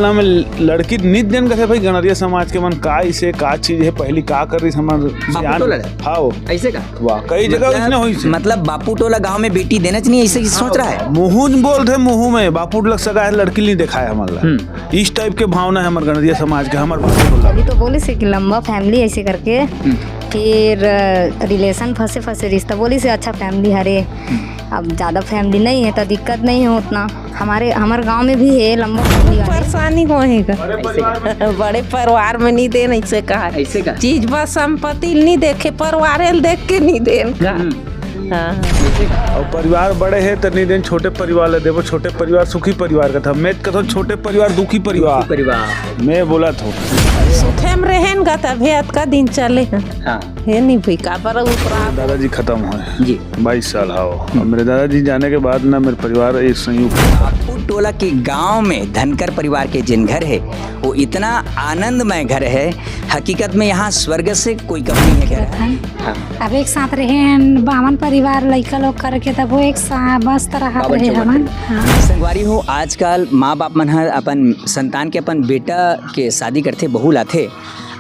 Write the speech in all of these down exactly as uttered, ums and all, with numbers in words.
में लड़की नित दिन कथे, "भाई, गणरिया समाज के मन का इसे, का चीज हे, पहली का कर रही हमर बापू सियान?" टोला ले? हाँ, वो। ऐसे का? वाह, कई जगह मतलब, इसने होई से। मतलब, बापू टोला गांव में बेटी देना चाहिए, ऐसे ही सोच रहा है। मुँह बोल थे, मुँह में, "बापू टोला सगा है, लड़की नहीं देखा है हमारा।" हम्म। इस टाइप के भावना है हमारे गणरिया समाज के, हमारे बापू टोला। अभी तो बोले से कि लंबा फैमिली ऐसे करके, हम्म। फिर, अ, रिलेशन फंसे फंसे रिश्ता, बोली से अच्छा फैमिली हरे। हम्म। अब ज्यादा फैमिली नहीं है तो दिक्कत नहीं है उतना। हमारे, हमारे गांव में भी है लंबा फैमिली वाले। परेशानी हो है का? बड़े परिवार में नहीं देन, ऐसे कहा। ऐसे का? चीज बस संपत्ति नहीं देखे, परिवार देख के नहीं देन का। हम्म। हाँ। और परिवार बड़े है तो नहीं देन, छोटे परिवार ले देवो, छोटे परिवार सुखी परिवार का था। मैं कहता हूँ, छोटे परिवार दुखी परिवार। दुखी परिवार। मैं बोला था। सुखे में रहेन का तभी अतका दिन चले हैं। हाँ। हे नहीं भाई, का पर उपरा। दादाजी खत्म हुए। जी। बाईस साल, हाँ। अब मेरे दादाजी जाने के बाद ना मेरे परिवार एक संयुक्त। बापू टोला के गांव में धनकर परिवार के जिन घर है, वो इतना आनंदमय घर है, हकीकत में यहाँ स्वर्ग से कोई कम नहीं है घर। हाँ। अब एक साथ रहे हैं, बावन परिवार, लइका लोग करके, तब वो एक सा-, मस्त रहत बावन रहे चौवन हमन। परिवार। हाँ। संगवारी हो, आजकल माँ बाप मन ह अपन संतान के, अपन बेटा के शादी करथे, बहू लाथे,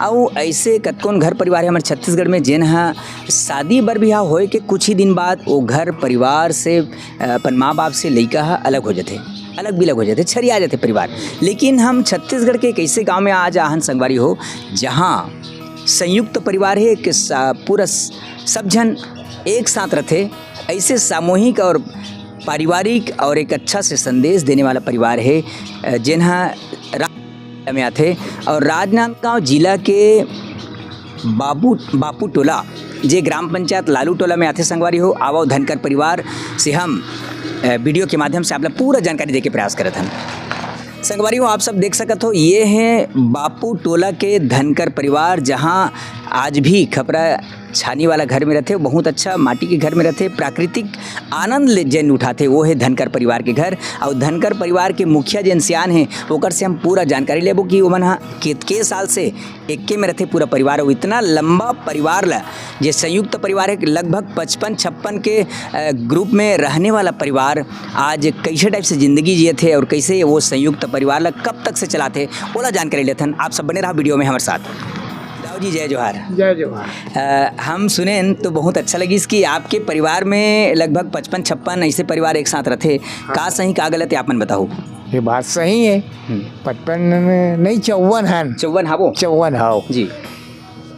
अउ ऐसे कतकोन घर परिवार है हमर छत्तीसगढ़ में, जेन ह शादी बर बिहाव होए के कुछ ही दिन बाद वो घर परिवार से, अ, अपन माँ बाप से लइका ह अलग हो जाथे, अलग बिलग हो जाथे, छरिया जाथे परिवार। लेकिन हम छत्तीसगढ़ के एक ऐसे गांव में आज आहन संगवारी हो, जहां संयुक्त परिवार है, एक सा-, पूरा स-, सब झन एक साथ रथे। ऐसे सामूहिक और पारिवारिक और एक अच्छा से संदेश देने वाला परिवार है, अ, जेन ह रा-, में आथे और राजनांदगांव जिला के बाबू, बापू टोला, जे ग्राम पंचायत लालू टोला में आथे संगवारी हो। आवो धनकर परिवार से हम, अ, वीडियो के माध्यम से आप ला पूरा जानकारी देके प्रयास करत हन। संगवारी हो, आप सब देख सकत हो, ये है बापू टोला के धनकर परिवार, जहां आज भी खपरा छानी वाला घर में रहथे, बहुत अच्छा माटी के घर में रहथे, प्राकृतिक आनंद ले जेन उठाथे, वो है धनकर परिवार के घर। और धनकर परिवार के मुखिया जेन सियान है, ओकर से हम पूरा जानकारी लेबो कि ओमन ह केतके साल से एके में रहथे पूरा परिवार। और इतना लंबा परिवार ला, जे संयुक्त परिवार है, लगभग पचपन छप्पन के, अ, ग्रुप में रहने वाला परिवार आज कैसे टाइप से जिंदगी जियत है और कैसे वो संयुक्त परिवार ला कब तक से चलाथे, ओला जानकारी लेथन। आप सब बने रहा वीडियो में हमारे साथ। दाऊ जी, जय जोहार। जय जोहार। अ, हम सुनेन तो बहुत अच्छा लगिस कि आपके परिवार में लगभग पचपन छप्पन ऐसे परिवार एक साथ रथे। हाँ। का सही, का गलत है, आप मन बताओ। ये बात सही है। हम्म। पचपन नहीं, चौवन हन। चौवन हावो? चौवन हाव। जी।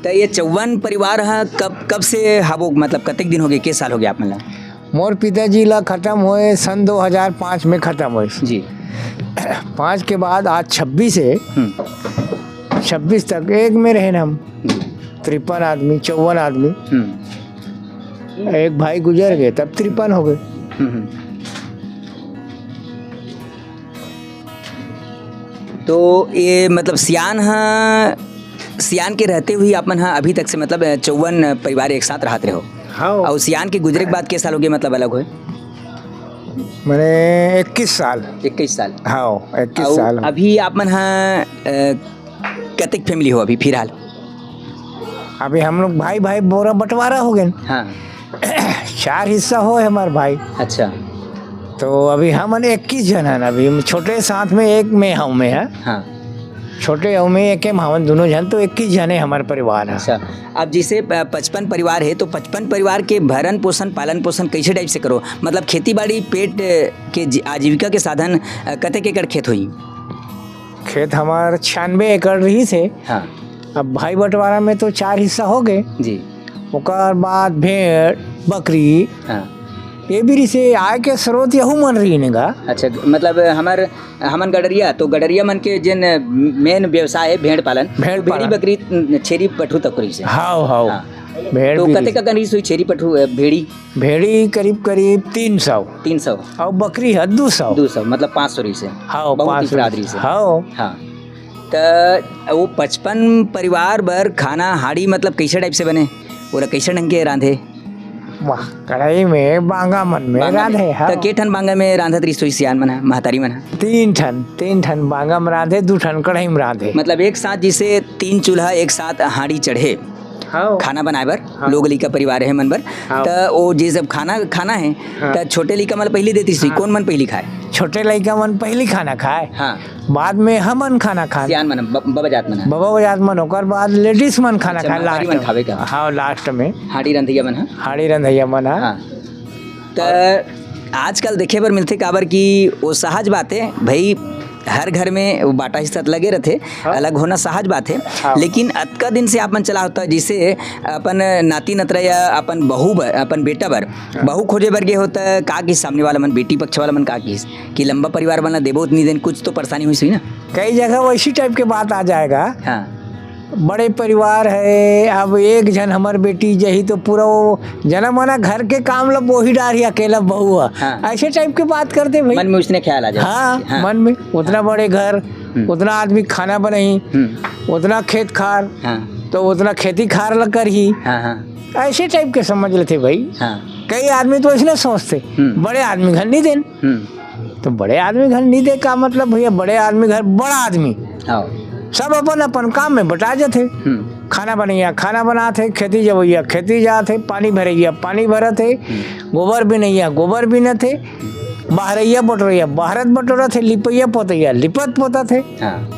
तो ये चौवन परिवार ह कब, कब से हावो, मतलब कतेक दिन हो गए, के साल हो गए आप मन ला? मोर पिताजी ला खत्म होए सन दो हज़ार पाँच में खत्म होए। जी। पाँच के बाद आज छब्बीस है। हम्म। छब्बीस तक एक में रहेन हम। जी। तिरपन आदमी, चौवन आदमी। हम्म। एक भाई गुजर गए, तब तिरपन हो गए। हम्म, हम्म। तो ये मतलब सियान ह, सियान के रहते हुए आप मन ह अभी तक से मतलब चौवन परिवार एक साथ रहत रहे हो? हाँ। और सियान के गुजरे के बाद के साल हो गए, मतलब अलग हुए? मैंने इक्कीस साल। इक्कीस साल। हाँ, इक्कीस और साल। अभी आप मन ह, अ, कतेक फैमिली हो अभी फिलहाल? अभी हम लोग भाई भाई बोरा बंटवारा हो गए। हाँ। चार हिस्सा हो है हमारे भाई। अच्छा। तो अभी हमन इक्कीस जन हन, अभी हम छोटे साथ में एक में हूँ मैं, है। हाँ। छोटे हूँ मैं, एक में हवन दोनों जन, तो इक्कीस जने हमारे परिवार है। अच्छा, अब जैसे प-, पचपन परिवार है, तो पचपन परिवार के भरण पोषण, पालन पोषण कैसे टाइप से करो? मतलब खेती बाड़ी पेट, अ, के जी-, आजीविका के साधन, अ, कतेक एकड़ खेत होई? खेत हमार छियानवे एकड़ रहिस हे। हाँ। अब भाई बंटवारा में तो चार हिस्सा हो गए। जी। ओकर बाद भेड़, बकरी, हाँ। ये भी से आय के स्रोत यहू मन रही ने गा। अच्छा, मतलब हमर, हमन गडरिया, तो गडरिया मन के जेन main व्यवसाय है भेड़ पालन, भेड़ भेड़ी पालन। बकरी, छेरी पठरू तक रहिस हे। हाव, हाव। हाँ। भेड़ तो भी कतेक रहिस। अकन रहिस होही छेरी पठरू, अ, भेड़ी? भेड़ी करीब, करीब तीन सौ। तीन सौ। अउ बकरी ह दू सौ। दू सौ, मतलब पाँच सौ रहिस हे। हाँ, बहुत ही पाँच सौ। अपराध रहिस हे। हाँ। हाँ। त वो पचपन परिवार बर खाना हाड़ी मतलब कैसे टाइप से बने? ओला कैसे ढंग के रांधे? वाह, कढ़ाई में, बांगा मन में बांगा में। रांधे, हाँ। त के ठन बांगा में रांधत रहिस होही सियान मन ह, महतारी मन ह? तीन ठन, तीन ठन बांगा में रांधे, दू ठन कढ़ाई में रांधे। मतलब एक साथ जैसे तीन चूल्हा एक साथ हाड़ी चढ़े, हाँ। खाना बनाए बर, हाँ। लोग लइका परिवार हे मन बर। हाँ। त ओ जे सब खाना, खाना हे, हाँ। त छोटे लइका मन ल पहिली देतिस, हाँ। कोन मन पहिली खाए? छोटे लइका मन पहिली खाना खाए। हाँ। बाद में हमन खाना खान। सियान मन, ब-, बबा जात मन ह। बबा जात मन, ओकर बाद ladies मन खाना अच्छा, खाए महतारी last मन में। खावे का? हाँ, last में। हाड़ी रंधइया मन ह? हाड़ी रंधइया मन ह। हाँ। त आजकल देखे बर मिलथे, काबर कि वो सहज बात हे भाई, हर घर में वो बांटा हिस्सा त लगे रथे, हाँ। अलग होना सहज बात हे। हाँ। लेकिन अतका दिन से आप मन चला होता, जैसे अपन नाती नतरा या अपन बहू बर, अपन बेटा बर, हाँ। बहू खोजे बर गे होता, का किहिस सामने वाला मन, बेटी पक्ष वाला मन का किहिस कि लंबा परिवार वाला देबो उतनी दिन, कुछ तो परेशानी हुई ना? कई जगह वैसी type के बात आ जाएगा। हाँ। बड़े परिवार हे, अब एक झन हमर बेटी जही तो पूरा वो जना मना घर के काम ल बोही डारही अकेला बहू ह। हाँ। ऐसे type के बात करथे भाई। मन में उसने ख्याल आ जाए। हाँ, हाँ। मन में उतना बड़े घर, हम्म। उतना आदमी खाना बनाही, हम्म। उतना खेत खार, हाँ। तो उतना खेती खार ल करही। हाँ, हाँ। ऐसे type के समझ लेथे भाई। हाँ। कई आदमी तो ऐसने सोचथे, हम्म। बड़े आदमी घर नहीं देन। हम्म। तो बड़े आदमी घर नहीं दे का मतलब भैया, बड़े आदमी घर बड़ा आदमी। हाँ। सब अपन अपन काम में बटा जाथे। हम्म। खाना बनैया खाना बनाथे, खेती जवैया खेती जाथे, पानी भरैया पानी भरत हे, हम्म। गोबर बिनैया गोबर बिनत हे, बहरैया बटोरैया बहरत बटोरत हे, लिपैया पोतैया लिपत पोतत हे। हाँ।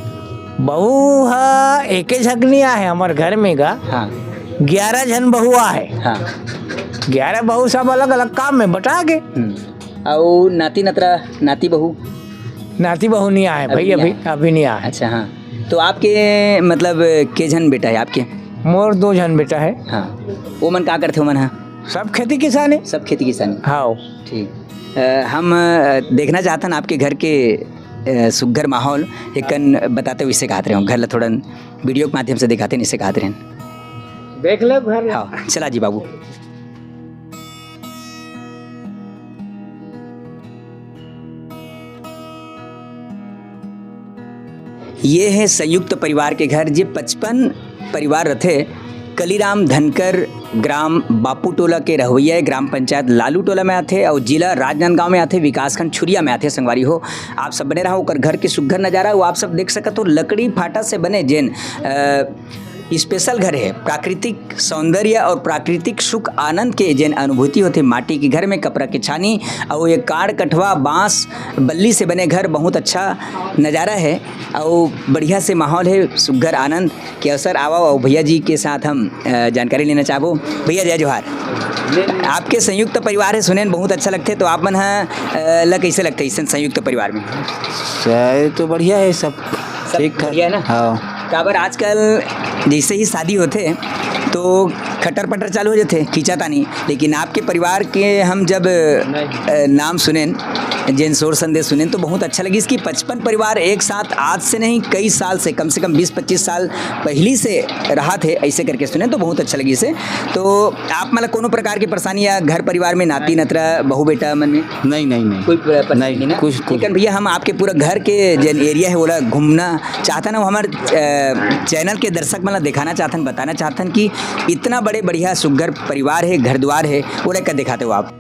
बहू ह एके झकनी आहे हमर घर में गा, हाँ। ग्यारह झन बहू आहे। हाँ। ग्यारह बहू सब अलग अलग काम में बटा गे। हम्म। अउ नाती नतरा, नाती बहू? नाती बहू नहीं आए भाई, अभी नहीं अभी, आए। अभी नहीं आए। अच्छा, हाँ। तो आपके मतलब के झन बेटा है आपके? मोर दो झन बेटा है। हाँ। वो मन का करथे, वो मन हा? सब खेती किसानी। सब खेती किसानी। हाँ। ठीक। अ, हम, अ, देखना चाहतन आपके घर के, अ, सुग्घर माहौल, एक कन बताते हुए इससे कहत रहे हो, घर ला थोड़ा video के माध्यम से दिखाते हैं, इससे कहत रहे हैं। देख लो घर ला। हाँ, चला जी बाबू। ये है संयुक्त परिवार के घर, जे पचपन परिवार रथे। कलीराम धनकर ग्राम बापू टोला के रहवैया, ग्राम पंचायत लालू टोला में आथे और जिला राजनांदगांव में आथे, विकासखंड छुरिया में आथे। संगवारी हो, आप सब बने रहो, ओकर घर के सुग्घर नजारा वो आप सब देख सकत हो। लकड़ी फाटा से बने जेन, अ, special घर है, प्राकृतिक सौंदर्य और प्राकृतिक सुख आनंद के जेन अनुभूति होथे, माटी के घर में कपरा के छानी और ये काड़ कठवा बांस बल्ली से बने घर, बहुत अच्छा नजारा है और बढ़िया से माहौल है, सुग्घर आनंद के अवसर। आवा और भैया जी के साथ हम, अ, जानकारी लेना चाहबो। भैया जय जोहार। आपके संयुक्त परिवार है, सुनेन बहुत अच्छा लगथे, तो आप मन ह, अ, ला कैसे लगथे इसन संयुक्त परिवार में? सही तो बढ़िया है सब। सब ठीक ठाक। बढ़िया है ना? हाँ। काबर आजकल जैसे ही शादी होथे तो खटर पटर चालू हो जाथे, खींचातानी। लेकिन आपके परिवार के हम जब, अ, नाम सुनेन, जेन शोर संदेश सुनेन तो बहुत अच्छा लगिस कि पचपन परिवार एक साथ आज से नहीं, कई साल से, कम से कम बीस पच्चीस साल पहिली से रहा थे, ऐसे करके सुनेन तो बहुत अच्छा लगिस हे। तो आप मन ला कोनो प्रकार के परेशानी या घर परिवार में नाती नतरा बहू बेटा मन में? नहीं, नहीं, नहीं। कोई प-, परेशानी नहीं, नहीं ना? कुछ, कुछ। लेकिन भैया, हम आपके पूरा घर के जेन area है, ओला घूमना चाहतन, हम हमर, अ, channel के दर्शक मन ला दिखाना चाहतन, बताना चाहतन कि इतना बड़े बढ़िया सुग्घर परिवार है, घर द्वार है, ओला का दिखाते हो आप?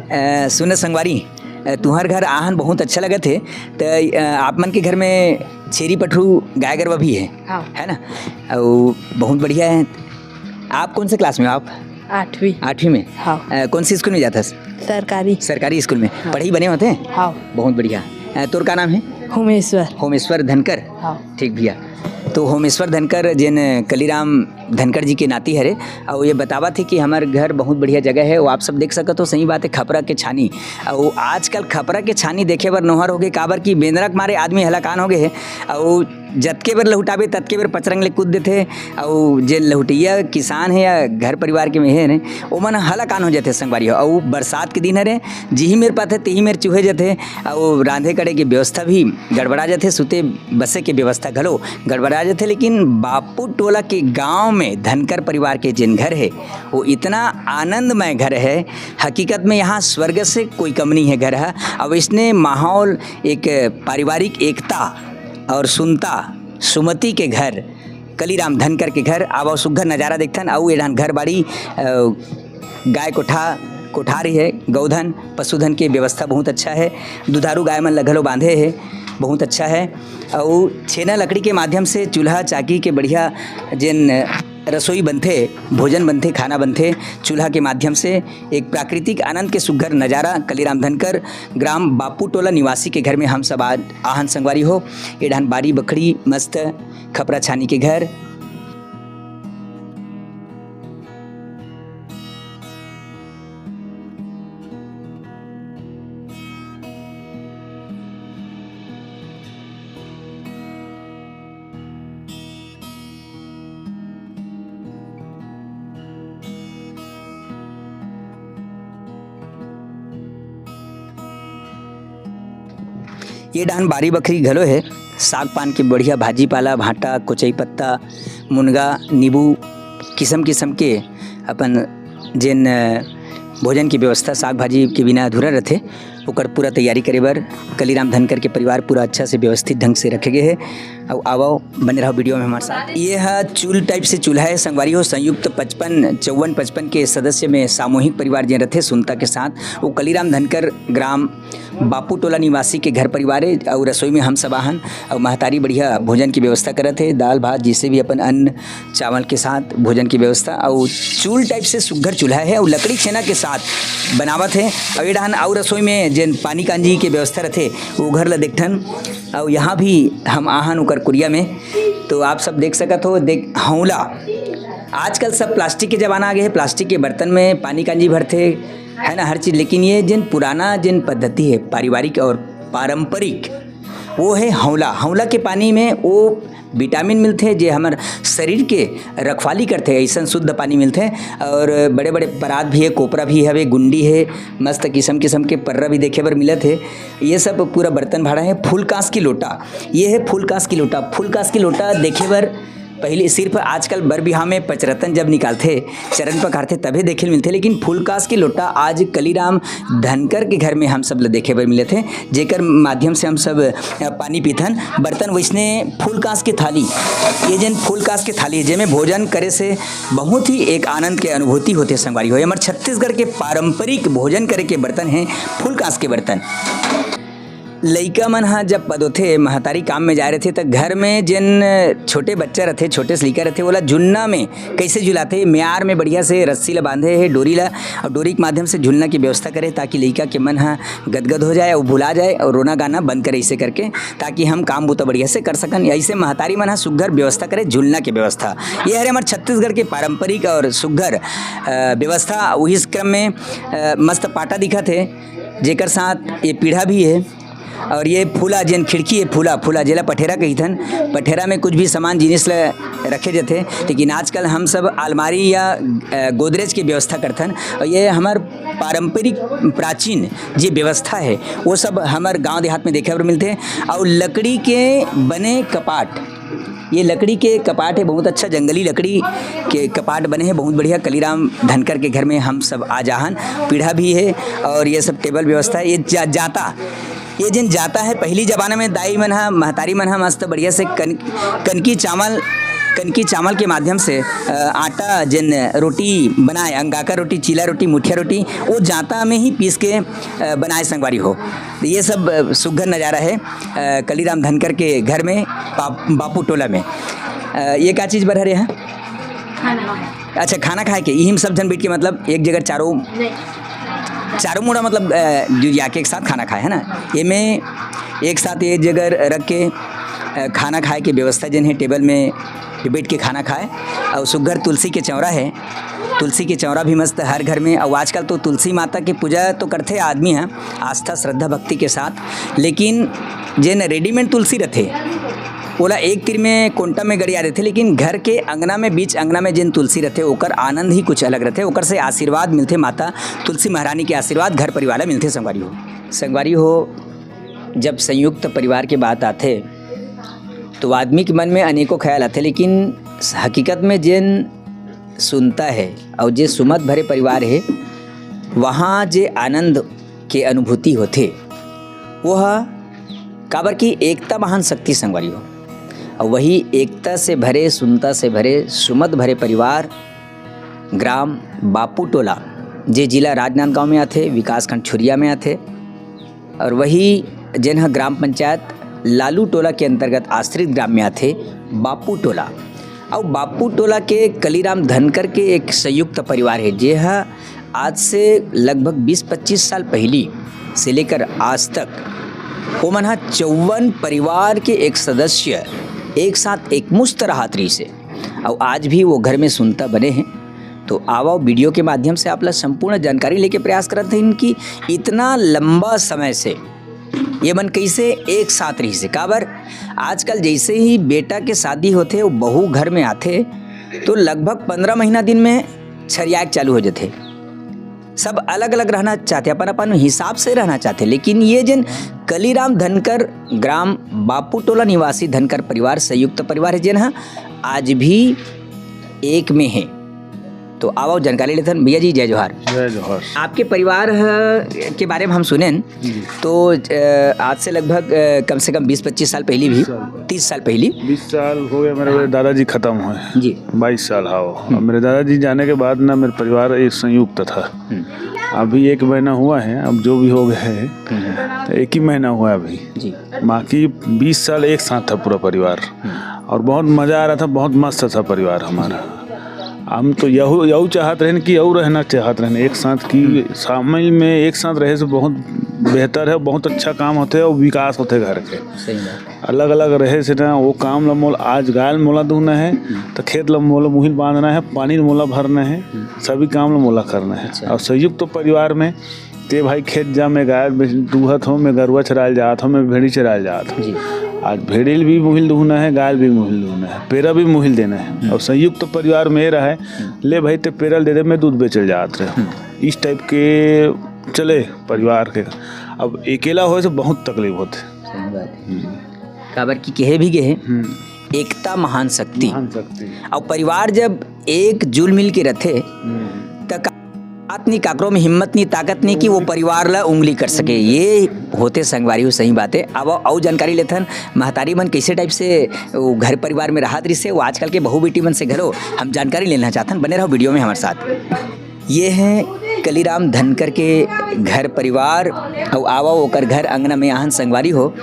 अ, सुन संगवारी, अ, तुहर घर आहन बहुत अच्छा लगत हे। त, अ, आप मन के घर में छेरी पठरू गाय गरवा भी है, हाँ। है ना? अउ बहुत बढ़िया है। आप कौन से class में हो आप? आठवीं। आठवीं में? हाँ। अ, कौन से स्कूल में जाथस? सरकारी। सरकारी स्कूल में। हाँ। पढ़ाई बने होथे? हाँ। बहुत बढ़िया। अ, तोर का नाम है? होमेश्वर। होमेश्वर धनकर? हाँ। ठीक भैया, तो होमेश्वर धनकर जेन कलीराम धनकर जी के नाती हरे, अउ ये बतावत हे कि हमर घर बहुत बढ़िया जगह है, वो आप सब देख सकत हो। सही बात है, खपरा के छानी, अउ आजकल खपरा के छानी देखे बर नोहर होगे, काबर कि बेंदरा के मारे आदमी हलाकान होगे है, अउ जतके बेर लहुटाबे, ततके बेर पचरंग ले कूद देथे। अउ जेन लहुटइया किसान हे या घर परिवार के में हे ने, ओमन हलाकान हो जाथे संगवारी हो। अउ बरसात के दिन हरे, जिही मेर पाथे, तिही मेर चुहे जाथे। अउ रांधे करे के व्यवस्था भी गड़बड़ा जाथे, सुते बसे के व्यवस्था घलो गड़बड़ा जाथे। लेकिन बापू टोला के गांव में धनकर परिवार के जेन घर हे, वो इतना आनंदमय घर हे। हकीकत में यहाँ स्वर्ग से कोई कम नहीं है घर है। अब इसने माहौल, एक पारिवारिक एकता और सुनता, सुमति के घर, कलीराम धनकर के घर। आवा सुग्घर नजारा देखथन। अउ ए ढान घर बाड़ी, अ, गाय कोठा, कोठारी है, गौधन, पशुधन के व्यवस्था बहुत अच्छा है। दुधारू गाय मन ल घलो बांधे है, बहुत अच्छा है। अउ छेना लकड़ी के माध्यम से चूल्हा चाकी के बढ़िया जेन रसोई बनथे, भोजन बनथे, खाना बनथे चूल्हा के माध्यम से। एक प्राकृतिक आनंद के सुग्घर नजारा कलीराम धनकर, ग्राम बापू टोला निवासी के घर में हम सब आज आहन संगवारी हो। ए ढान बारी बखरी मस्त, खपरा छानी के घर। ये ढान बारी बखरी घलो हे, साग पान के बढ़िया भाजी पाला, भांटा, कोचई पत्ता, मुनगा, नींबू, किसम किसम के अपन जेन, अ, भोजन के व्यवस्था साग भाजी के बिना अधूरा रथे, ओकर पूरा तैयारी करे बर कलीराम धनकर के परिवार पूरा अच्छा से व्यवस्थित ढंग से रखे गे हे। अउ आवव, बने रहव वीडियो में हमारे साथ। ये ह चूल type से चूल्हा है संगवारी हो, संयुक्त पचपन, चौवन पचपन के सदस्य में सामूहिक परिवार जेन रथे सुनता के साथ, वो कलीराम धनकर ग्राम बापू टोला निवासी के घर परिवार है। अउ रसोई में हम सब आहन, अउ महतारी बढ़िया भोजन की व्यवस्था करत है, दाल भात, जैसे भी अपन अन्न चावल के साथ भोजन की व्यवस्था। अउ चूल type से सुग्घर चूल्हा है, अउ लकड़ी छेना के साथ बनावत है। अउ ये ढान अउ रसोई में जेन पानी कांजी के व्यवस्था रथे, वो घर ला देखथन। अउ यहाँ भी हम आहन ओकर कुरिया में, तो आप सब देख सकत हो, देख हौला, आजकल सब प्लास्टिक के जमाना आ गए है, प्लास्टिक के बर्तन में पानी कांजी भरथे, है ना, हर चीज। लेकिन ये जिन पुराना जिन पद्धति है पारिवारिक और पारंपरिक, वो है हौला। हौला के पानी में वो विटामिन मिलथे जे हमर शरीर के रखवाली करथे, ऐसन शुद्ध पानी मिलथे। और बड़े बड़े परात भी है, कोपरा भी हवे, गुंडी है, मस्त किसम किसम के पर्रा भी देखे बर मिलत है। ये सब पूरा बर्तन भाड़ा है। फूलकांस की लोटा, ये है फूलकांस की लोटा। फूलकांस की लोटा देखे बर पहले सिर्फ आजकल बर बिहाव में पचरतन जब निकालथे, चरण पखारथे, तभे देखे ल मिलथे, लेकिन फूलकांस के लोटा आज कलीराम धनकर के घर में हम सब ल देखे बर मिलथे, जेकर माध्यम से हम सब, अ, पानी पीथन। बर्तन वैसने फूलकांस के थाली, ये जेन फूलकांस के थाली, जेमे भोजन करे से बहुत ही एक आनंद के अनुभूति होथे संगवारी हो। ये हमर छत्तीसगढ़ के पारंपरिक भोजन करे के बर्तन है, फूलकांस के बर्तन। लइका मन ह जब पदोथे, महतारी काम में जाए रथे, त घर में जेन छोटे बच्चा रथे, छोटे से लइका रथे, ओला झुलना में कइसे झुलाथे? म्यार में बढ़िया से रस्सी ला बांधे हे, डोरी ला, अउ डोरी के माध्यम से झुलना की व्यवस्था करे, ताकि लइका के मन ह गदगद हो जाए अउ भुला जाए अउ रोना गाना बंद करे, ऐसे करके, ताकि हम काम बूता बढ़िया से कर सकन। ऐसे महतारी मन ह सुग्घर व्यवस्था करे, झुलना के व्यवस्था। ये हरे हमर छत्तीसगढ़ के पारंपरिक और सुग्घर, अ, व्यवस्था। उही क्रम में, अ, मस्त पाटा दिखत हे, जेकर साथ ये पीढ़ा भी है। और ये फूला, जेन खिड़की है, फूला, फूला, जेला पठेरा कहिथन। पठेरा में कुछ भी सामान, जिनिस ल रखे जथे, लेकिन आजकल हम सब अलमारी या, अ, गोदरेज के व्यवस्था करथन। और ये हमर पारंपरिक, प्राचीन जे व्यवस्था है, वो सब हमर गांव देहात में देखे बर मिलथे। और लकड़ी के बने कपाट, ये लकड़ी के कपाट है, बहुत अच्छा जंगली लकड़ी के कपाट बने हैं, बहुत बढ़िया। कलीराम धनकर के घर में हम सब आ जाहन, पीढ़ा भी है और ये सब टेबल व्यवस्था है। ये जा-, जाता, ये जिन जाता है, पहली जमाना में दाई मन हा, महतारी मन हा मस्त बढ़िया से कन-, कनकी चावल, कनकी चावल के माध्यम से, अ, आटा जिन रोटी बनाए, अंगाकर रोटी, चीला रोटी, मुठिया रोटी, वो जाता में ही पीस के, अ, बनाए संगवारी हो। तो ये सब, अ, सुघर नज़ारा है, अ, कलीराम धनकर के घर में, बा-, बापू टोला में। अ, ये का चीज़ बर हरे हैं? खाना। अच्छा, खाना खाए के, इही में सब झन बैठ के, मतलब, एक जगह चारों, नहीं। चारों मुड़ा, मतलब, अ, जुरिया के एक साथ खाना खाए, है ना? ये में एक साथ ये जगह रख के, अ, खाना खाए के व्यवस्था जिन है, टेबल में बैठ के खाना खाए। और सुघर तुलसी के चौरा है, तुलसी के चौरा भी मस्त हर घर में। और आजकल तो तुलसी माता की पूजा तो करथे आदमी है, आस्था, श्रद्धा, भक्ति के साथ, लेकिन जेन readymade तुलसी रथे, ओला एक तीर में कोंटा में गड़िया देथे, लेकिन घर के अंगना में, बीच अंगना में जेन तुलसी रथे, ओकर आनंद ही कुछ अलग रथे। ओकर से आशीर्वाद मिलथे, माता तुलसी महारानी के आशीर्वाद घर परिवार ला मिलथे। संगवारी हो, संगवारी हो, जब संयुक्त परिवार के बात आथे, तो आदमी के मन में अनेकों ख्याल आथे, लेकिन हकीकत में जेन सुनता है और जे सुमत भरे परिवार है, वहाँ जे आनंद के अनुभूति होथे, वो ह काबर कि एकता महान शक्ति, संगवारी हो। और वही एकता से भरे, सुनता से भरे, सुमत भरे परिवार ग्राम बापू टोला, जे जिला राजनांदगांव में आथे, विकासखंड छुरिया में आथे, और वही जेन ह ग्राम पंचायत लालू टोला के अंतर्गत आश्रित ग्राम में आथे, बापू टोला। और बापू टोला के कलीराम धनकर के एक संयुक्त परिवार है, जे ह आज से लगभग बीस पच्चीस साल पहली से लेकर आज तक ओमन ह चौवन परिवार के एक सदस्य एक साथ एकमुश्त रहत रहिस हे। अउ आज भी वो घर में सुनता बने हैं। तो आवा, वीडियो के माध्यम से आप ला संपूर्ण जानकारी लेके प्रयास करत हन कि इतना लंबा समय से ये मन कैसे एक साथ रहिस हे। काबर आजकल जैसे ही बेटा के शादी होथे, वो बहू घर में आथे, तो लगभग पंद्रह महीना दिन में छरियाए के चालू हो जाथे। सब अलग-अलग रहना चाहथे, अपन-अपन हिसाब से रहना चाहथे, लेकिन ये जेन कलीराम धनकर, ग्राम बापू टोला निवासी धनकर परिवार, संयुक्त परिवार है, जेन ह आज भी एक में है। तो आवा जानकारी लेथन। भैया जी, जय जोहार। जय जोहार। आपके परिवार ह, के बारे में हम सुनेन, जी। तो, अ, आज से लगभग, अ, कम से कम बीस पच्चीस साल पहली भी, तीस साल। तीस साल पहली। बीस साल हो गया मेरे दादाजी खत्म हुए। जी। बाईस साल, हाँ। हम्म। मेरे दादाजी जाने के बाद ना मेरे परिवार एक संयुक्त था। हम्म। अभी एक महीना हुआ है, अब जो भी हो गया है, हम्म। तो एक ही महीना हुआ है अभी। जी। बाकी बीस साल एक साथ था पूरा परिवार। हम्म। और बहुत मजा आ रहा था, बहुत मस्त था परिवार हमारा। हम तो यहू, यहू चाहत रहन कि यहू रहना चाहत रहन एक साथ, कि हम्म। शामिल में एक साथ रहे से बहुत बेहतर है, बहुत अच्छा काम होथे और विकास होथे घर के। सही बात। अलग-अलग रहे से ना, वो काम ल मोला आज गाय ल मोला दूहना है, हम्म। त खेत ल मोला मुही ल बांधना है, पानी ल मोला भरना है, हम्म। सभी काम ल मोला करना है। अच्छा। और संयुक्त परिवार में ते भाई खेत जा, मैं गाय ल दूहत हूँ, मैं गरुआ चराय ल जात हूँ, मैं भेड़ी चराय ल जात हूँ। जी। आज भेड़ी ल भी मुही ल दूहना है, गाय ल भी मुही ल दूहना है, पेरा भी मुही ल देना है। हम्म। और संयुक्त परिवार में ये रहा है, हम्म। ले भाई ते पेरा ल दे दे, मैं दूध बेचे ल जात रहे। हम्म। इस टाइप के चले परिवार के। अब अकेला होए से बहुत तकलीफ होथे। सही बात है। हम्म। काबर कि कहे भी गे हे, हम्म। एकता महान शक्ति। महान शक्ति। अउ परिवार जब एक जुल मिल के रथे, हम्म। त का-, बात नहीं, काकरो में हिम्मत नहीं, ताकत नहीं कि वो परिवार ला उंगली कर सके। ये होथे संगवारी हो, सही बात है। अब अउ जानकारी लेथन, महतारी मन कैसे टाइप से वो घर परिवार में रहत रिसे, वो आजकल के बहू बेटी मन से घलो हम जानकारी लेना चाहथन। बने रहो वीडियो में हमारे साथ। ये हैं कलीराम धनकर के घर परिवार, अउ आवा ओकर घर अंगना में आहन संगवारी हो,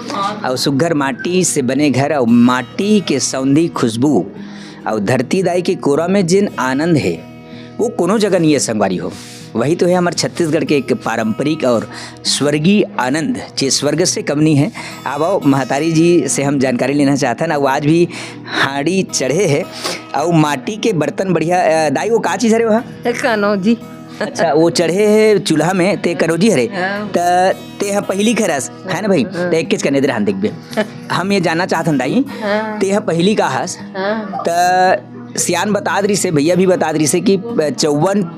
अउ सुग्घर माटी से बने घर, अउ माटी के सौंधी खुशबू, अउ धरती दाई के कोरा में जेन आनंद हे, वो कोनो जगह नहीं है संगवारी हो। वही तो है हमर छत्तीसगढ़ के एक पारंपरिक और स्वर्गीय आनंद, जे स्वर्ग से कम नहीं है। आवा महतारी जी से हम जानकारी लेना चाहथन, अउ आज भी हांडी चढ़े हे, अउ माटी के बर्तन बढ़िया, अ, दाई, वो का चीज हरे वहाँ? ए, कनौजी। अच्छा, वो चढ़े हे चूल्हा में, ते कनौजी हरे। हाँ। त ते ह पहिली खरस, है ना भाई? हाँ। त एक चीज कने दे रहन देखबे। हम ये जानना चाहथन दाई, हाँ। ते ह पहिली का हस? हाँ। त सियान बतात रिसे, भैया भी बतात रिसे कि चौवन,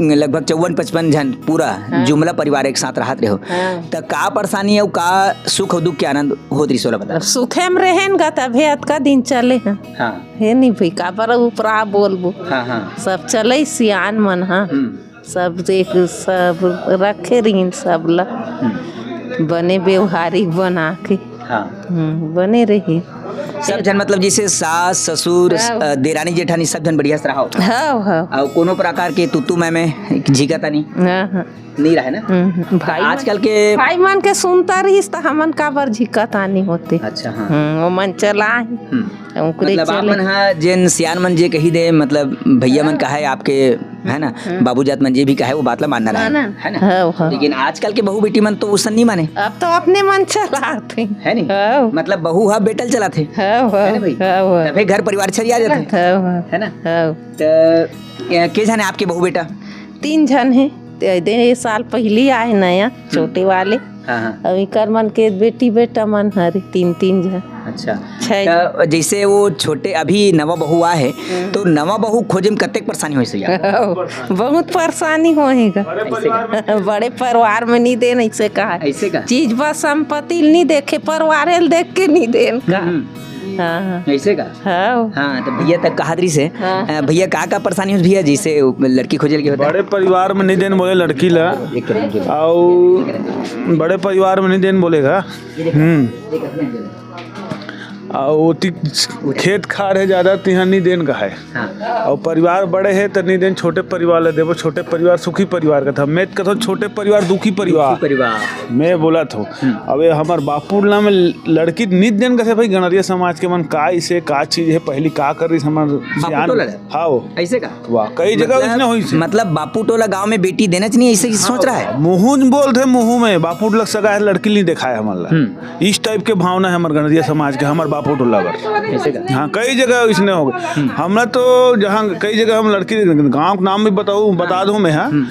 लगभग चौवन पचपन झन पूरा हाँ। जुमला परिवार एक साथ रहत रहो। हाँ। त का परेशानी अउ का सुख अउ दुख के आनंद होत रिसे, ओला बता। अब सुखे में रहेन गा, तभे अतका दिन चले हैं। हाँ। हे नहीं भाई, काबर उपरा बोलबो। हाँ, हाँ। सब चले सियान मन, हाँ। हम्म। सब देख, सब रखे रहिन सब ला। हम्म। बने व्यवहारिक बना के। हाँ। हम्म, बने रही। सब झन मतलब जैसे सास, ससुर, हाँ। अ, देरानी, जेठानी सब झन बढ़िया से रहो। हाँ, हाँ। अउ कोनो प्रकार के तुतु मैं में झिकतानी? हाँ, हाँ। नहीं रहे ना? हम्म, भाई आजकल मन, के भाई मन के सुनता रहिस त हमन काबर झिकतानी होते? अच्छा, हाँ। हम्म, वो मन चला ही। हम्म। ओकरे मतलब आप चले। मन हा जेन सियान मन जे कही दे, मतलब भैया मन हाँ। कहा है आपके, है ना? हाँ। बाबू जात मन जे भी कहा है, वो बात ला मानना रहे, हाँ ना? है ना? हाँ, हाँ। लेकिन आजकल के बहू बेटी मन तो उसन नहीं माने। अब तो अपने मन चलाते। है नहीं? हाँ। मतलब बहू हा बेटा ल चलाथे। हाँ, हाँ, है ना भाई? हाँ, हाँ। तभे घर परिवार छरिया जाथे। हाँ, हाँ। है ना? हाँ। त, ए, के झन है आपके बहू बेटा? तीन झन है। ते दे, ये साल पहली आए नया, हम्म। छोटे वाले। हाँ, हाँ। अब इकर मन के बेटी बेटा मन हरे, तीन, तीन झन। अच्छा। छै। त जैसे वो छोटे अभी नवा बहू आ हे, हम्म। तो नवा बहू खोजे में कतेक परेशानी होइस भैया? बहुत परेशानी होही गा। बड़े परिवार में बड़े परिवार में नहीं देन, ऐसे कहा। ऐसे का? चीज बस संपत्ति नहीं देखे, परिवारे ल देख के नहीं देन का। हम्म। हाँ, हाँ। ऐसे का? हाँ। हाँ, तो भैया तक कहा दरी से, हाँ। अ, भैया का, का परेशानी होइस भैया, जैसे लड़की खोजे लगे होता? बड़े परिवार में नहीं देन बोले लड़की ला। एक करें, एक करें। अउ बड़े परिवार में नहीं देन बोलेगा। हम्म। अउ ओती खेत खार हे ज्यादा, तिहाँ नहीं देन कहाय। हाँ। अउ परिवार बड़े हे त नहीं देन, छोटे परिवार ला देबो, छोटे परिवार सुखी परिवार कथा। मैं कथों छोटे परिवार दुखी परिवार। दुखी परिवार। मैं बोलत हों। हम्म। अबे हमर बापू टोला में लड़की नहीं देन कथे भाई, गणरिया समाज के मन का इसे का चीज हे, पहली का कर रही हमर बापू टोला ले? हाँ वो। ऐसे का? वाह, कई जगह मतलब, उसने होइस हे। मतलब बापू टोला गांव में बेटी देना चाहिए, ऐसे ही सोच रहा है? मुँह बोलथे, मुँह में बापू टोला सगा हे, लड़की नहीं देखाय हमन ला। हम्म। इस type के भावना हे हमर गणरिया समाज के, हमर बापू टोला बर। ऐसे का? हाँ, कई जगह इसने हो गए। हम्म। हमरा तो जहाँ कई जगह हम लड़की, गाँव के नाम भी बताऊँ, बता दूँ मैं, हाँ। हम्म।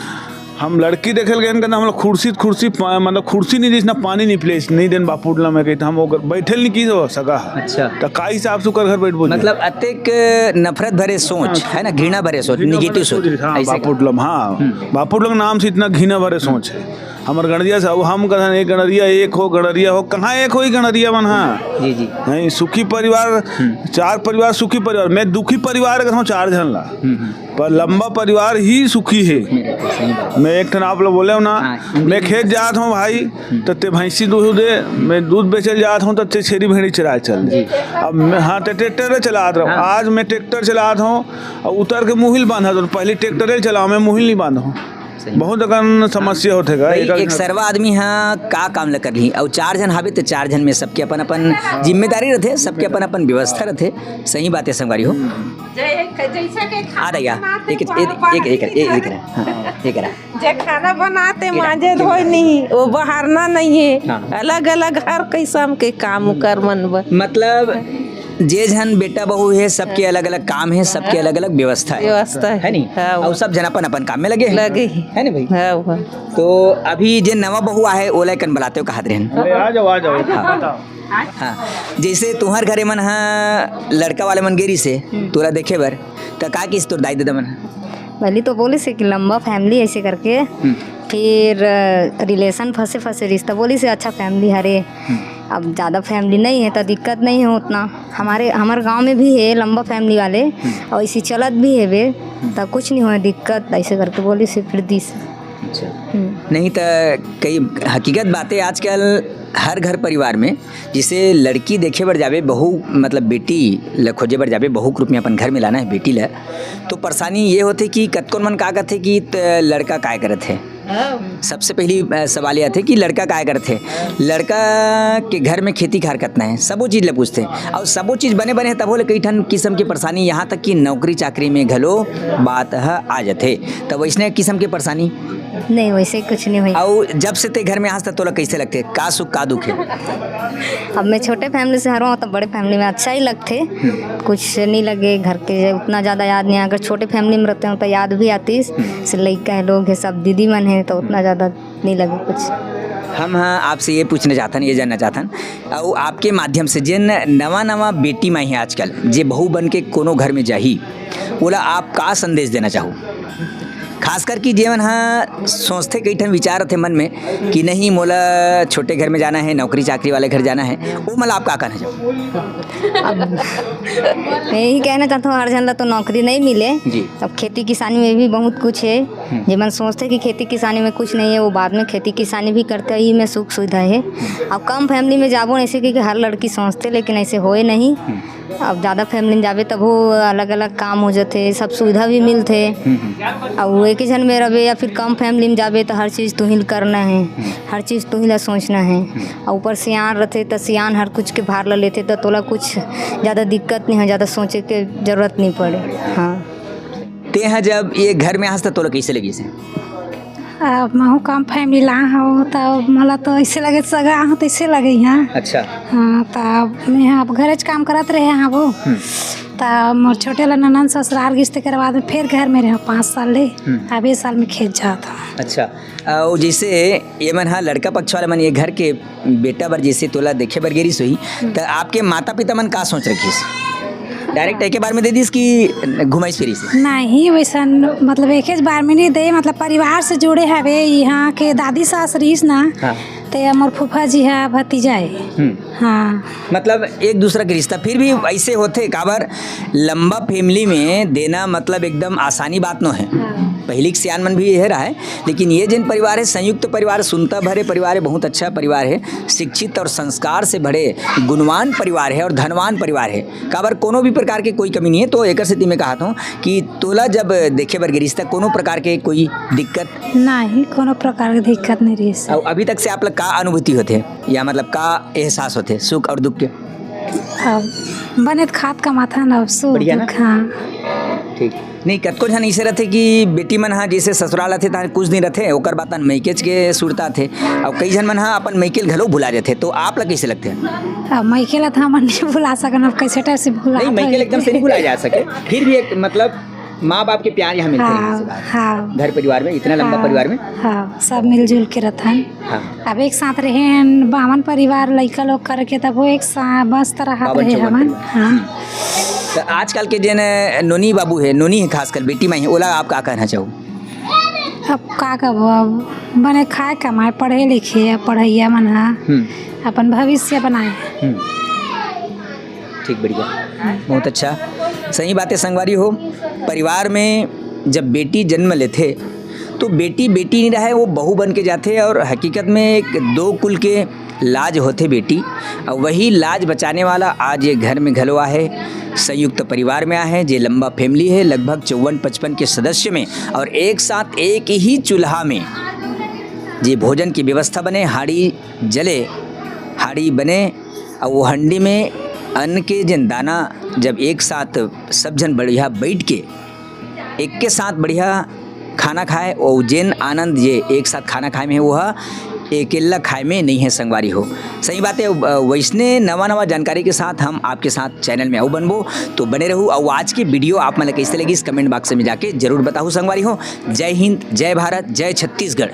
हम लड़की देखे ल गेन, कहते हम लोग कुर्सी, कुर्सी पा-, मतलब कुर्सी नहीं, जिसना पानी नहीं प्लेस, नहीं देन बापू टोला में कही, तो हम वो बैठे नहीं की हो सका है। अच्छा। तो का हिसाब से ओकर घर बैठबो जी? मतलब अतेक नफरत भरे सोच, हाँ। है ना, घृणा भरे सोच, घृणा negative भरे सोच, सोच, हाँ, ऐसे बापू टोला में, हाँ। हम्म। बापू टोला के नाम से इतना घृणा भरे सोच है। हमर गणरिया से, अब हम कहन एक गणरिया एक हो, गणरिया हो, कहाँ एक होई गणरिया मन, हाँ? जी, जी। नहीं, सुखी परिवार, हम्म। चार परिवार सुखी परिवार, मैं दुखी परिवार कहूँ चार झन ला। हम्म, हम्म। पर लंबा परिवार ही सुखी हे। सुखी हे, सही बात। मैं एक ठन आप लोग बोले हो ना, हाँ, मैं खेत जात हों भाई, हम्म। त ते भैंसी दूध दे, मैं दूध बेचे ल जात हों, त ते छेरी भेड़ी चराय चल दे। जी। अब मैं, हाँ, ते ट्रैक्टर चलात रहो। हाँ। आज मैं ट्रैक्टर चलात हों, अउ उतर के मुहिल बांधत हों, पहली ट्रैक्टर चलाओ, मैं मुहिल नहीं बांधों। सही। बहुत अकन समस्या होथे गा, भाई, एक एक अलग सरवा आदमी हा का काम ल कर ली, अउ चार झन हावे त चार झन में सबके अपन अपन जिम्मेदारी रथे, सबके अपन अपन व्यवस्था रथे। सही बात हे संगवारी हो। जे-, जैसा के खाना आ दा या, बनाते एक, एक, बार एक, एक, एक, एक, एक, हाँ, एक रहा। जे खाना बनाते, मांजे धोए नहीं, वो बहारना नहीं है। हाँ। अलग-अलग हर किस्म के काम कर मन बर। मतलब, जे झन बेटा बहू है, सबके हाँ। अलग-अलग काम है, सबके हाँ। अलग-अलग व्यवस्था है। व्यवस्था है। है नी? हाँ, अउ वो। सब झन अपन-अपन काम में लगे हैं। लगे हैं। है नी भाई? हाँ, वो। तो अभी जे नवा बहू आहे, ओला कन बलाते हो, कहात रहन। अरे, आ जाओ, आ जाओ, हाँ। बताओ। हाँ, जैसे तुहर घरे मन हा लड़का वाले मन गेरी से, हम्म। तोला देखे बर, त का किस तोर दाई ददा मन हा? पहली तो बोलिस हे कि लंबा family ऐसे करके, हम्म। फिर, अ, relation फंसे फंसे रिश्ता, बोलिस हे अच्छा family हरे। हम्म। अब ज्यादा family नहीं है त दिक्कत नहीं है उतना। हमारे, हमर गांव में भी है लंबा family वाले, हम्म। अउ ऐसे चलत भी है बे, हम्म। त कुछ नहीं होय दिक्कत, ऐसे करके बोलिस हे फिर दिस। अच्छा। हम्म। नहीं त कई हकीकत बात हे, आजकल हर घर परिवार में जैसे लड़की देखे बर जाबे, बहू, मतलब बेटी ल खोजे बर जाबे, बहू के रूप में अपन घर में लाना है बेटी ल, तो परेशानी ये होथे कि कतकोन मन का कथे कि त-, लड़का काय करत हे। हाँ। सबसे पहली, अ, सवाल ये आथे कि लड़का काय करत हे। लड़का के घर में खेती खार कतना है, सबो चीज ल पूछथे, अउ सबो चीज बने बने हे, तभो ले कई ठन किस्म के परेशानी, यहाँ तक कि नौकरी चाकरी में घलो बात ह आ जथे। त वैसने किस्म के परेशानी नहीं, वैसे कुछ नहीं होई। अउ जब से ते घर में आस त तोला कैसे लगथे? का सुख, का दुख हे? अब मैं छोटे family से हरों, तो बड़े family में अच्छा ही लगथे। हम्म। कुछ नहीं लगे, घर के उतना ज्यादा याद नहीं। अगर छोटे family में रहते हो, तो याद भी आतीस। हम्म। से लइका है, लोग है, सब दीदी मन है, तो उतना हम्म। ज्यादा नहीं लगे कुछ। हम, हाँ, आपसे ये पूछना चाहथन, ये जानना चाहथन, अउ आपके माध्यम से जेन नवा नवा बेटी माई है आजकल, जे बहू बन के कोनो घर में जाही, ओला आप का संदेश देना चाहू? खासकर कि जेमन ह सोचथे, कई ठन विचार रथे मन में कि नहीं, मोला छोटे घर में जाना है, नौकरी चाकरी वाले घर जाना है, वो मन ला आप का कहना चाहो? अब मैं यही कहना चाहता हूँ, हर जन ला तो नौकरी नहीं मिले। जी। अब खेती किसानी में भी बहुत कुछ है। हम्म। जेमन सोचथे कि खेती किसानी में कुछ नहीं है, वो बाद में खेती किसानी भी करथे, यही में सुख सुविधा है। हम्म। अब कम family में जाबो, ऐसे कि हर लड़की सोचथे, लेकिन ऐसे होए नहीं। हम्म। अब ज्यादा family में जाबे, तभो अलग-अलग काम हो जथे, सब सुविधा भी मिलथे। हम्म, हम्म। अउ एक ही झन में रहबे या फिर कम family में जाबे, त हर चीज तुही ल करना है, हम्म। हर चीज तुही ला सोचना है। हम्म। अउ ऊपर सियान रथे, त सियान हर कुछ के भार ला लेथे, त तोला कुछ ज्यादा दिक्कत नहीं हो, ज्यादा सोचे के जरूरत नहीं पड़े। हाँ। ते ह जब ये घर में आस, त तोला कैसे लगिस हे? अब महू कम family ला हूँ, त मोला तो ऐसे लगे सगा हूँ, तो ऐसे लगे यहाँ। अच्छा। हाँ, त मैं अब घरे च काम करत रहे हूँ वो। हम्म। त मोर छोटे ला ननद ससुराल गिस, तेकर बाद में फिर घर में रहे पाँच साल ले। हम्म। अब ये साल में खेत जात हूँ। अच्छा, अउ जइसे ये मन ह, लड़का पक्ष वाला मन, ये घर के बेटा बर जइसे तोला देखे बर गे रिहिस होही, त आपके माता-पिता मन का सोच रखिस? डायरेक्ट एके बार में दे दिस कि घुमाइस फिरिस? नहीं, वइसन मतलब एकेच बार में नहीं दे, मतलब परिवार से जुड़े हवे, इहाँ के दादी सास रहिस ना, हाँ। ते मोर फूफा जी ह भतीजा हे। हम्म। हाँ। मतलब एक दूसरा के रिश्ता फिर भी अइसे होथे, काबर लंबा फैमिली में देना मतलब एकदम आसानी बात नो हे। हाँ। पहिली के सियान मन भी यह रहे, लेकिन ये जेन परिवार हे, संयुक्त परिवार, सुनता भरे परिवार हे, बहुत अच्छा परिवार हे, शिक्षित और संस्कार से भरे गुणवान परिवार हे और धनवान परिवार हे। काबर कोनो भी प्रकार के कोई कमी नहीं हे। तो एकर सेती मैं कहत हूँ कि तोला जब देखे बर गे रिहिस त कोनो प्रकार के कोई दिक्कत? नहीं, कोनो प्रकार के दिक्कत नहीं रहिस। अउ अभी तक से आप ला का अनुभूति होथे या मतलब का एहसास होथे सुख और दुख के? अब बने त खात कमाथन, अब सुख बढ़िया ना? दुख, हाँ। ठीक। नहीं, कतको झन अइसे रथे कि बेटी मन ह जइसे ससुराल आथे, तहाँ कुछ दिन रथे, ओकर बाद तहाँ मइकेच के सुरता आथे। अउ कई झन मन ह अपन मइकेल घलो भुला जाथे, तो आप ला कइसे लगथे? अब मइकेल त हमन नहीं भुला सकन, अब कइसे टाइप से भुला नहीं, मइकेल एकदम से नहीं भुलाया जा सके, फिर भी एक मतलब माँ बाप के प्यार यहाँ मिलथे, हाँ, ये सब बात। हाँ। घर परिवार में, इतना लंबा हाँ, परिवार में। हाँ, सब मिलजुल के रथन। हाँ। अब एक साथ रहेन, बावन परिवार, लइका लोग करके, तब वो एक सा-, मस्त रहत बावन रहे चौवन हमन। परिवार। हाँ। हम्म। त आजकल के जेन नोनी बाबू हे, नोनी हे खासकर, बेटी माई हे, ओला आप का कहना चाहू? अब का कहबो, अब बने खाए कमाए, पढ़े लिखे, अब पढ़इया मन ह हम्म। अपन भविष्य बनाए। हम्म। ठीक, बढ़िया, बहुत अच्छा, सही बात हे संगवारी हो। परिवार में जब बेटी जन्म लेथे, तो बेटी बेटी नहीं रहे, वो बहू बन के जाथे, और हकीकत में एक दो कुल के लाज होथे बेटी, और वही लाज बचाने वाला आज ये घर में घलो आहे, संयुक्त परिवार में आहे, जे लंबा फैमिली हे, लगभग चौवन पचपन के सदस्य में, और एक साथ एक ही चूल्हा में जे भोजन की व्यवस्था बने, हांडी जले, हांडी बने, अउ वो हंडी में अन्न के जेन दाना, जब एक साथ सब झन बढ़िया बैठ के एक के साथ बढ़िया खाना खाए, अउ जेन आनंद जे एक साथ खाना खाए में हे, वो ह अकेल्ला खाए में नहीं हे संगवारी हो। सही बात हे, अ, वइसने नवा नवा जानकारी के साथ हम आपके साथ चैनल में अउ बनबो, तो बने रहू। अउ आज की वीडियो आप मन ला कइसे लगिस, comment box में जाके जरूर बताहू संगवारी हो। जय हिंद, जय भारत, जय छत्तीसगढ़।